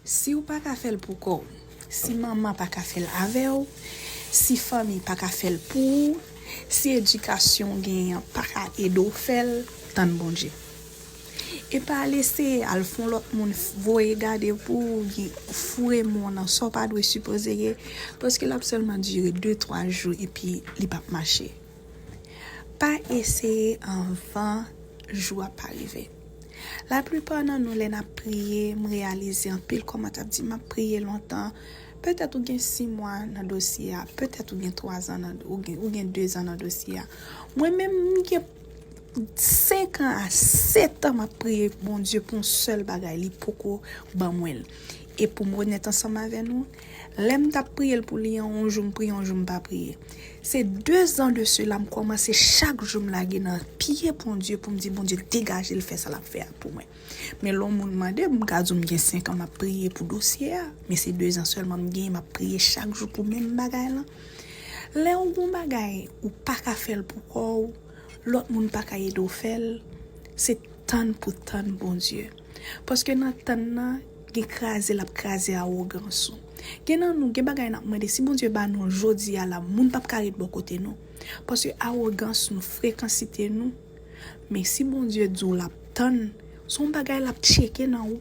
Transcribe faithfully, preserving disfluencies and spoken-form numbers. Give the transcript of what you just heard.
Si w pa ka fè l pou kò w, si manman pa ka fè l avè w, si fanmi pa ka fè l pou ou, si edikasyon w genyen an pa ka ede w fè l, tann Bondye. E pa al eseye al fè yon lòt moun voye gade pou ou, foure men w nan sa w pa dwe sipoze ye, paske l ap sèlman dire de, twa jou epi li p ap mache. Pa eseye anvan jou a pa rive. Laplipa nan nou, lè n ap priye, m reyalize anpil kòman t ap di m ap priye lontan. Petèt ou gen sis mwa nan dosye a, petèt ou gen twa zan nan, ou gen, ou gen de zan nan dosye a. Mwen menm, m gen senk an a sèt an m ap priye Bondye pou yon sèl bagay, li poko ban mwen l. E pou m onèt ansanm avè nou, lè m t ap priye l pou li an, yon jou m priye, yon jou m pa priye. Se de zan de sela, m kòmanse chak jou m lage nan pye Bondye pou m di Bondye degaje l fè sa l ap fè a pou mwen. Men lè yon moun mande m, m ka di w m gen senk an m ap priye pou dosye a, men se de zan sèlman m genyen m ap priye chak jou pou menm bagay lan. Lè w gen yon bagay ou pa ka fè l pou kò w, lòt moun pa ka ede w fè l, se tann pou tann Bondye. Paske nan tann nan, gen kraze l ap kraze awogans ou. Gen nan nou, gen bagay n ap mande, si Bondye ba nou jodi a la, moun p ap ka ret bò kote nou. Paske awogans nou, frekansite nou. Men si Bondye di w l ap tann, se yon bagay l ap tcheke nan ou.